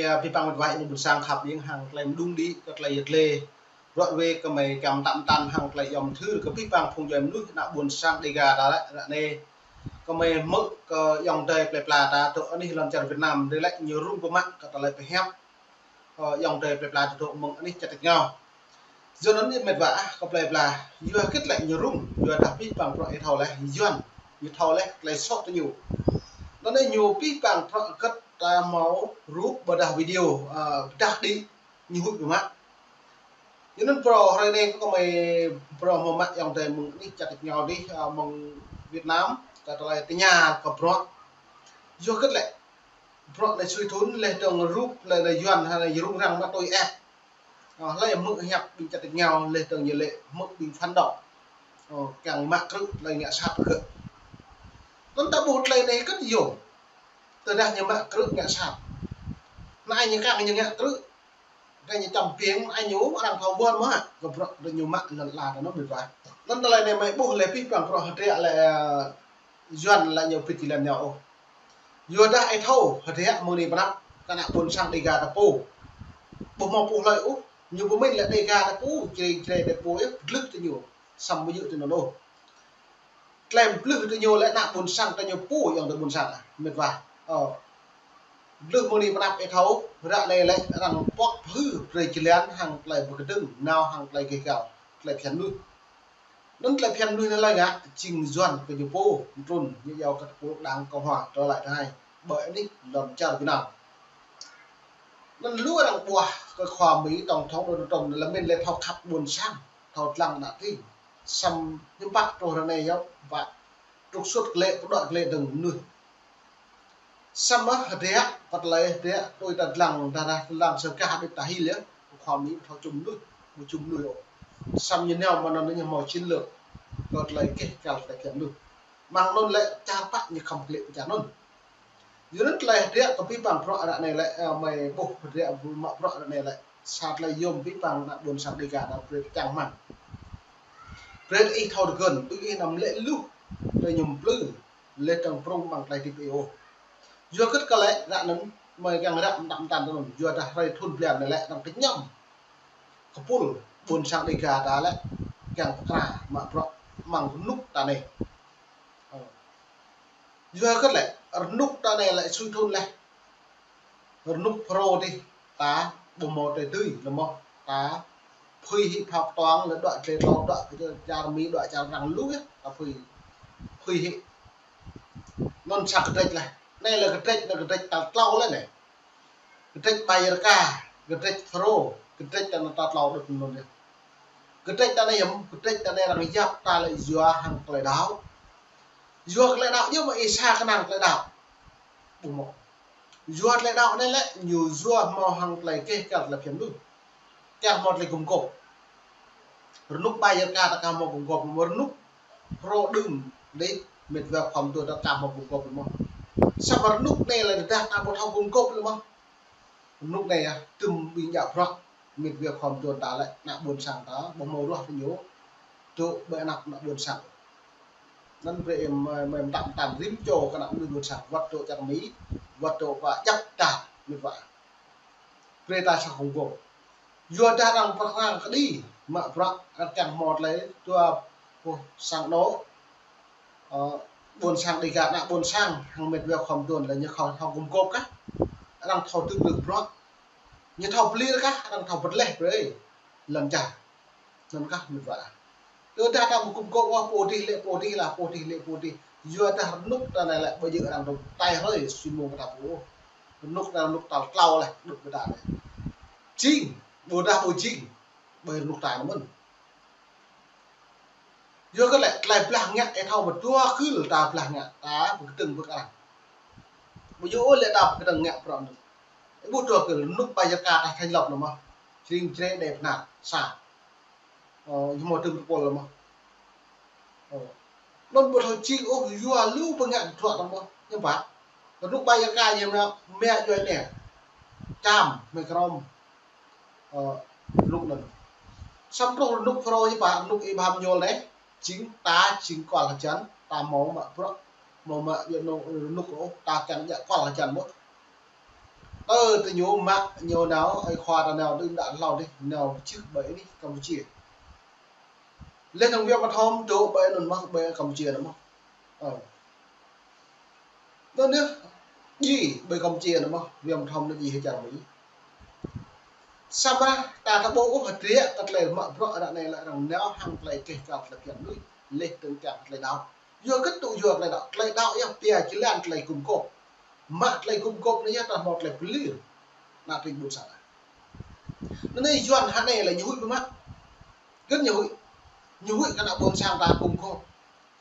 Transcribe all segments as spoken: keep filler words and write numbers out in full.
Abih bang mĕt wa ƀôn sang khăp ƀing hăng tơlơi mơđung đĭ kơ tơlơi yet lê. Bruă wê kơmơi kiăng mơtam mơtam hăng tơlơi yom thưr kơ abih bang phung djuai mơnuih ană ƀôn sang Dêga ta lĕ ră anai. Kơmơi hmư̆ kơ ayŏng adơi plơi pla ta dŏ anih lŏn čar Việt Nam, rai lĕ ñu rŭng pơmă kơ tơlơi pơhiăp, ơ, ayŏng adơi plơi pla ta dŏ mơ̆ng anih čar tač rơngiao. Yua anŭn ih mĕt wa ah, kơ plơi pla, yua hơget lĕ ñu rŭng, yua dah abih bang bruă ih thâo laih, Yuan, ñu thâo laih tơlơi soh tơ ñu. Anŭn ñu abih bang bruă hơget ta hmâo rup ƀôdah video, ơ, pơdah đĭ ñu huĭ pơmă. Yua anŭn phrâo hrơi anai kơ kơmơi phrâo hmâo mă ayŏng adơi mơ̆ng anih čar tač rơngiao dih, ơ, mơ̆ng Việt Nam, kơ tơlơi tơña kơ bruă. Yua hơget lĕ bruă anai sui thŭn laih dơ̆ng rup laih anai Yuan hă anai rŭng răng mă tui ĕp. Ơ, hlơi hmư̆ hiăp ƀing čar tač rơngiao laih dơ̆ng ñu lĕ hmư̆ ƀing phản động. Ơ, kiăng mă krư̆ tơlơi ngă sat kơ. Anŭn ta ƀuh tơlơi anai kơt yôm. Tơdah ñu mă krư̆ ngă sat, anai ñu kiăng ñu ngă krư̆. Dah ñu čăm piêng, anai ñu arăng thâo ƀuăn mơ̆ hă, kơ bruă dah ñu mă lŏn ala ta anŭn mĕt wa. Anŭn tơlơi anai mơi ƀuh laih abih bang bruă hơdră lĕ, ơ, Yuan lĕ ñu pĭt jơlan ñu ôh. Yua dah ih thâo hơdră mơ̆ng anai pơ anăp, kơ ană ƀôn sang Dêga ta pô. Ƀu hmâo pô hlơi ôh, ñu pơmĭn lĕ Dêga ta pô, Jrai, Jrai ta pô yơh, pơdlưh tơ ñu, samơ̆ ƀu djơ̆ tui anŭn ôh. Tơlơi pơdlưh tơ ñu lĕ ană ƀôn sang ta ñu pô ayŏng adơi ƀôn sang ah, mĕt wa. Ơ. Pơdlưh mơ̆ng anai pơ anăp ih thâo, ră anai lĕ arăng pŏk pơhư̆ brơi jơlan hăng tơlơi pơkơdơ̆ng, nao hăng tơlơi gêh gal, tơlơi phiăn mơnuih. Anŭn tơlơi phiăn mơnuih anai lĕ ngă, jing Yuan kơ ñu pô, trŭn, ñu iâu kơ tơpul Đảng Cộng hòa trở lại thứ hai, ƀơi anih lŏn čar Việt Nam. Anŭn lu arăng ƀuah kơ khua Mi tổng thống Donald Trump lĕ mĭn lĕ thâo khăp ƀôn sang, thâo dlăng ană tring. Samơ̆ hiư̆m pă truh ră anai yơh, pă trục xuất kơ lĕ, pơđuaĭ kơ lĕ dơ̆ng mơnuih. Samơ̆ hơdră, pơt lĕ hơdră, tui ta dlăng, dah dah dlăng sơ kah ƀĭt ta hil yơh, khua Mi ƀu thâo čum mơnuih, ƀu čum mơnuih ôh. Samơ̆ ñu nao mơ̆n anŭn ñu hmâo chiến lược, kơ tơlơi gêh gal tơlơi phiăn mơnuih. Mơ̆ng anŭn lĕ čar pă ñu khŏm kơ lĕ pơ čar anŭn. Yua anŭn tơlơi hơdră kơ abih bang bruă ră anai lĕ, ơ, mơi ƀuh hơdră mă bruă ră anai lĕ. Sa tơlơi yôm abih bang ană ƀôn sang Dêga ta brơi čang mơ̆n. Brơi ih thâo tơgŭn, ƀing ih anăm lĕ luh, tơlơi ñu plư, lĕ tơ̆ng prŏng mơ̆ng tơlơi hơdip ih ôh. Yua hơget kơ lĕ, ră anŭn, mơi kiăng ră mơtam mơtam tơ anŭn, yua dah hrơi thŭn blan anai lĕ, arăng kơñăm. Kơpul, ƀôn sang Dêga ta lĕ, kiăng pơkra, mă bruă, mơ̆ng rơnŭk ta anai. Ơ. Yua hơget lĕ, rơnŭk ta anai lĕ sui thŭn laih. Rơnŭk Phrô dih, ta ƀu hmâo tơlơi dưi lĕ mơ̆, ta phui hĭ phao kơtuang lĕ đuaĭ tơlơi tlâo đuaĭ kơ čar Mi đuaĭ čar arăng lu yơh, ta phui, phui hĭ. Anŭn sa kơdrĕč laih. Anai lĕ kơdrĕč, anai kơdrĕč tal tlâo laih anai. Kơdrĕč Ƀai Yêrka, kơdrĕč Phrô, kơdrĕč ta anai tal tlâo đôč anŭn yơh. Kơdrĕč ta anai yơh, kơdrĕč ta anai arăng yap ta lĕ yua hăng tơlơi đaŏ. Yua tơlơi đaŏ yơh mơ̆ ih sa kơnang tơlơi đaŏ. Ƀu hmâo. Yua tơlơi đaŏ anai lĕ, ñu yua hmâo hăng tơlơi gêh gal tơlơi phiăn mơnuih. Kiăng hmâo tơlơi gum gôp. Rơnŭk Ƀai Yêrka ta kiăng hmâo gum gôp, rơnŭk Phrô đưm đih, mĕt wa khua mơtuan ta kiăng hmâo gum gôp lĕ mơ̆. Samơ̆ rơnŭk anai lĕ dah ta ƀu thâo gum gôp lĕ mơ̆. Rơnŭk anai yơh, tơm ƀing djă bruă, mĕt wa khua mơtuan ta lĕ, ană ƀôn sang ta, ƀu hmâo ruah tơ ñu, dŏ ƀơi anăp ană ƀôn sang. Anŭn brơi ih mơi, mơi mơtam mơtam rĭm čô kơ ană mơnuih ƀôn sang, wơ̆t dŏ čar Mi, wơ̆t dŏ pơ djăp ta, mĕt wa. Brơi ta sa gum gôp. Yua dah arăng pơkra kơđi, mă bruă, arăng kiăng hmâo tơlơi, dua pluh sang anŏ, ơ, ƀôn sang Dêga, ană ƀôn sang, hăng mĕt wa khua mơtuan lĕ ñu khŏm, khŏm gum gôp kah. Arăng thâo tŭ tơlơi bruă. Ñu thâo pơlir kah, arăng thâo pơtleh brơi. Lŏn čar. Anŭn kah mĕt wa. Yua dah ta ƀu gum gôp ôh pô dih lĕ pô dih lah, pô dih lĕ pô dih. Yua dah rơnŭk ta anai lĕ ƀu djơ̆ arăng dŏ tai hrơi sui mông kơ ta pô ôh. Rơnŭk anai rơnŭk tal tlâo laih, rơnŭk kơ ta anai. Jing, ƀôdah ƀu jing, ƀơi rơnŭk ta anai mơ̆n. Yua kơ lĕ, tơlơi blah ngă ih thâo mơ̆ dua kơl ta blah ngă, ta pơkơdơ̆ng pơkra. Ƀu djơ̆ ôh lĕ ta pơkơdơ̆ng ngă bruă anŭn. Ih ƀuh dua kơl, rơnŭk Ƀai Yêrka ta thành lập lĕ mơ̆. Jing Jrai Đê Bơnar, sa. Ơ, ñu hmâo tơm tơpul lĕ mơ̆. Ơ. Anŭn ƀu thâo jing ôh, yua lu pơngă bruă ta mơ̆. Hiư̆m pă. Rơnŭk Ƀai Yêrka ñu mă, mă djuai anai. Čam, mơ̆ krŏm. Ơ, rơnŭk anŭn. Samơ̆ truh rơnŭk Phrô hiư̆m pă, rơnŭk Êpham Nhôl anai. Jing ta, jing kual hơjăn, ta hmâo mă bruă. Hmâo mă djơ̆ anŭn rơnŭk ôh, ta kiăng djă kual hơjăn mơ̆. Tơ tơ ñu mă ñu nao, ơi khua ta nao đưm đă hlâo dih, nao čih ƀơi anih Campuchia. Leh anŭn Việt Nam thom dŏ ƀơi anŭn mơ̆n, ƀơi Campuchia anŭn mơ̆n. Ơ. Anŭn yơh, djai ƀơi Campuchia anŭn mơ̆n, Việt Nam thom anŭn djai hơjăn mơ̆n. Samơ̆ ta ta ƀuh ôh hơdră kơ tơlơi mă bruă ră anai lĕ arăng nao hăng tơlơi keh kal tơlơi phiăn lui, leh tơ̆ng kiăng tơlơi đaŏ. Yua kơ tŭ yua tơlơi đaŏ, tơlơi đaŏ yơh pia jơlan tơlơi gum gôp. Mă tơlơi gum gôp anai yơh ta hmâo tơlơi pơlir. Ană tring ƀôn sang. Anŭn anai Yuan hă anai lĕ ñu huĭ ƀu mă. Gơ̆n ñu huĭ. Ñu huĭ kơ ană ƀôn sang ta gum gôp.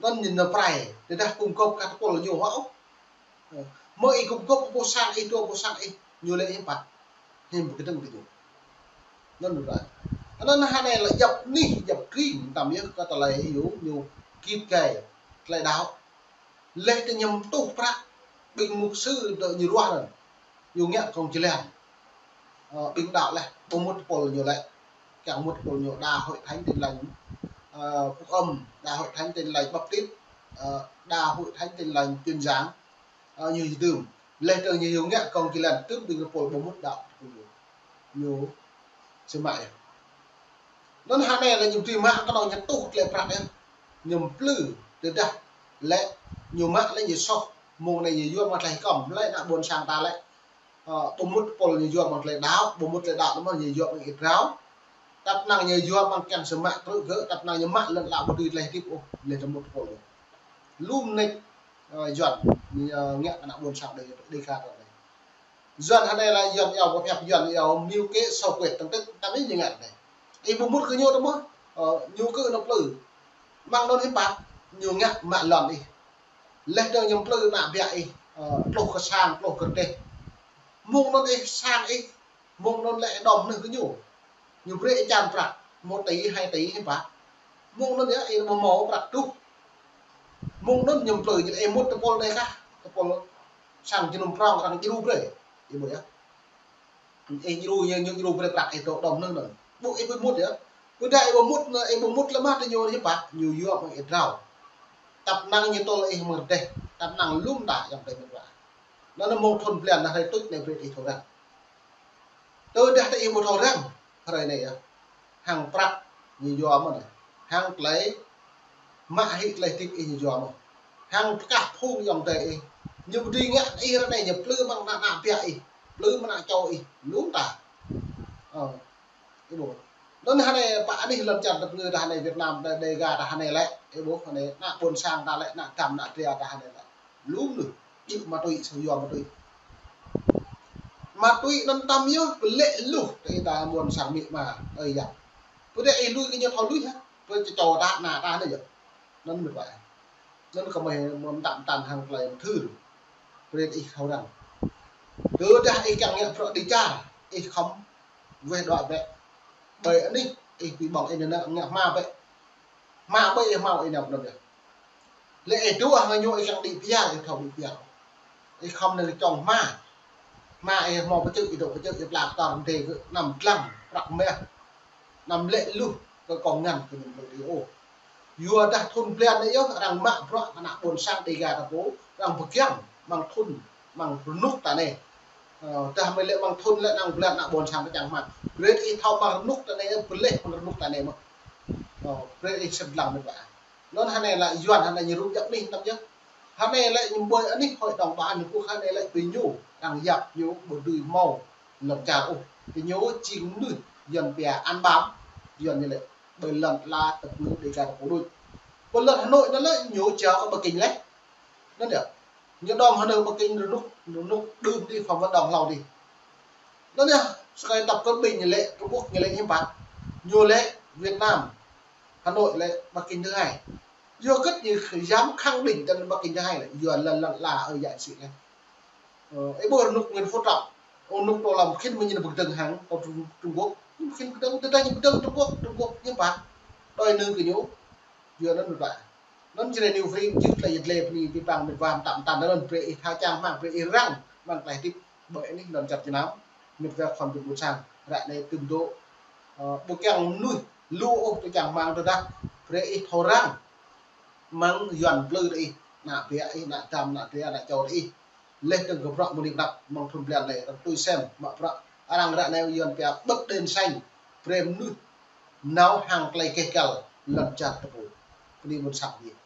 Anŭn ñu nao prai, tơdah gum gôp kơ tơpul ñu hă ôh. Mơ̆ ih gum gôp pô sang ih, dua pô sang ih, ñu lĕ hiư̆m pă. Hiư̆m pơkơdơ̆ng tơ ñu. Anŭn ră. Anŭn hă anai lĕ djŏp anih, djŏp tring, tam yơh kơ tơlơi ñu, ñu git gai tơlơi đaŏ. Leh tơ ñu tuh prăk, ƀing mục sư dŏ ñu ruah anŭn. Ñu ngă kông jơlan. Ơ, ƀing đaŏ leh, ƀu mŭt tơpul ñu lĕ. Kiăng mŭt tơpul ñu đa Hội Thánh Tin Lành, ơ, Phúc Âm, đa Hội Thánh Tin Lành Baptist, ơ, đa Hội Thánh Tin Lành Truyền Giảng, ơ, ñu dưm. Leh tơ ñu ngă kông jơlan tŭm ƀing tơpul ƀu mŭt đaŏ tơpul ñu. Ñu sơmă yơh. Anŭn hă anai lĕ ñu tui mă kơ anŭn ñu tuh tơlơi prăk yơh. Ñu plư tơdah lĕ ñu mă lĕ ñu soh. Mông anai ñu yua mă tơlơi kăm lĕ ană ƀôn sang ta lĕ. Ơ, ƀu mŭt tơpul ñu yua mă tơlơi đaŏ, ƀu mŭt tơlơi đaŏ anŭn mơ̆n ñu yua mă ih drao. Tăp năng ñu yua mă kiăng sơmă truh gơ̆, tăp năng ñu mă lŏn ala ƀu dưi tơlơi hơdip ôh, leh tơ mŭt tơpul ñu. Lu mơneč, ơ, Yuan, ñu, ơ, ngă kơ ană ƀôn sang Đê, Đêga ta anai. Yuan hă anai lĕ Yuan iâu pơhiăp Yuan iâu mưu kế xảo quyệt tơ̆ng tơ̆ng tăm ih ñu ngă anai. Ih ƀu mŭt kơ ñu tơ mơ̆n, ơ, ñu kơ anŭn plư. Mơ̆ng anŭn hiư̆m pă, ñu ngă mă lŏn ih. Leh dơ̆ng ñu plư ană biă ih, ơ, tloh kơ sang, tloh kơ rơdêh. Mông anŭn ih sang ih, mông anŭn lĕ đom nơh kơ ñu. Ñu brơi ih čan prăk, một tỷ, hai tỷ hiư̆m pă. Mông anŭn yơh, ih ƀu hmâo prăk truh. Mông anŭn ñu plư ñu lĕ ih mŭt tơpul anai kah, tơpul sang jơnum prŏng arăng djru brơi. Ih ƀuh yơh. Ih djru ñu, ñu djru brơi prăk ih dŏ đom nơh anŭn. Ƀu ih ƀu mŭt yơh. Ƀu dah ih ƀu mŭt, ih ƀu mŭt lĕ mă tơ ñu hiư̆m pă, ñu yua mă ih drao. Tăp năng ñu tơl ih mơ̆ng rơdêh, tăp năng lŏm ta yơh tơ mơ̆n wa. Anŭn mông thun blan anai hrơi tuč anai brơi ih thâo răng. Tơdah tơ ih ƀu thâo răng, hrơi anai yơh. Hăng prăk ñu yua mơ̆n anai. Hăng tơlơi mă hĭ tơlơi hơdip ih ñu yua mơ̆n. Hăng pơkah phung ayŏng adơi ih. Ñu ƀu dưi ngă ih ră anai ñu plư mơ̆ng ană, ană biă ih. Plư mơ̆ng ană čô ih. Lŏm ta. Ơ. Ih ƀuh. Anŭn hă anai pă anih lŏn čar tơpơngư ta hă anai Việt Nam, Đê, Đêga ta hă anai lĕ. Ih ƀuh hă anai ană ƀôn sang ta lĕ, ană dăm ană dra ta hă anai lĕ. Lŏm anai. Ih ma tui, sa yua ma tui. Ma tui anŭn tăm yơh, pơlĕ luh, tơ ih ta ƀôn sang amĭ ama, ơi yă. Pơdĕ ih lui kơ ñu thâo lui hă? Pơčô ta, ană ta anai yơh. Anŭn mơ̆n wa. Anŭn kơ mơi mơ̆n tăm tăn hăng tơlơi mơthưr. Brơi ih thâo răng. Tơdah ih kiăng ngă bruă dêh čar, ih khŏm weh đuaĭ bĕ. Ƀơi anih, ih ƀu ƀơ̆ng ih nao ngă hma bĕ. Hma ƀơi ih hmâo ih nao pơnăm yơh. Lĕ ih dŏ hăng ñu ih kiăng đĭ piar, ih thâo đĭ piar. Ih khŏm nao čong hma. Hma ih hmâo pơčơ̆, ih dŏ pơčơ̆, ih pla kơtor mơdê kơ anăm dlăng, prăk meh. Anăm lĕ luh kơ kông ngăn kơ ñu mơ̆ng ih ôh. Yua dah thun blan anai yơh, arăng mă bruă kơ ană ƀôn sang Đêga ta pô, arăng pơkiăng mơ̆ng thun, mơ̆ng rơnŭk ta anai. Ơ, dah mơi lĕ mơ̆ng thun lĕ năng blan ană ƀôn sang ta čang hmang. Brơi ih thâo mơ̆ng rơnŭk ta anai, pơleh mơ̆ng rơnŭk ta anai mơ̆n. Ơ, brơi ih sĭt lăng mơ̆n wa. Anŭn hă anai lĕ Yuan hă anai ñu rup yap anih tăm yơh. Hă anai lĕ ñu ƀơi anih Hội đồng Bảo an Liên Hợp Quốc hă anai lĕ ƀing ñu, arăng yap ñu ƀu dưi hmâo lŏn čar ôh. Ƀing ñu jing mơnuih Yuan pia ăn bám, Yuan ñu lĕ. Ƀơi lŏn ala tơpơngư Đêga ta pô đôč. Ƀơi lŏn Hà Nội anŭn lĕ ñu jao kơ Bắc Kinh lĕ. Anŭn yơh. Ñu đom hơnơ̆ng Bắc Kinh rơnŭk, rơnŭk đưm dih, Phạm Văn Đồng hlâo dih. Anŭn yơh, sơkai Tập Cận Bình ñu lĕ, Trung Quốc ñu lĕ hiư̆m pă. Ñu lĕ Việt Nam, Hà Nội lĕ Bắc Kinh thứ hai. Yua kơ ñu dám khẳng định tơlơi Bắc Kinh thứ hai lĕ, yua lŏn, lŏn ala ơi yă sĭt lĕ. Ơ, ih ƀuh rơnŭk Nguyễn Phú Trọng, rơnŭk Tô Lâm khĭn mơ̆ ñu pơkơdơ̆ng hăng kơ Trung, Trung Quốc. Khĭn pơkơdơ̆ng, tơdah ñu pơkơdơ̆ng Trung Quốc, Trung Quốc hiư̆m pă. Đòi nư kơ ñu, yua anŭn mơ̆n wa. Anŭn Jrai New Free, čih tơlơi yơh tơlơi pơni, pơpăng mĕt wa tăm tăn anŭn brơi ih thâo čang hmang, brơi ih răng, mơ̆ng tơlơi hơdip ƀơi anih lŏn čar Việt Nam, mĕt wa khŏm tŭ ƀôn sang, ră anai tơm dŏ, ơ, ƀu kiăng mơnuih, lu ôh tơlơi čang hmang tơdah, brơi ih thâo răng, mơ̆ng Yuan plư tơ ih, ană biă ih, ană dăm, ană dra, ană čô tơ ih. Laih dơ̆ng kơ bruă mơni prăp mơ̆ng thun blan anai, arăng tui sem mă bruă arăng ră anai Yuan pia bật đèn xanh, brơi mơnuih nao hăng tơlơi keh kăl lŏn čar tơpŭ. Bơni mơ̆n sang Yuan.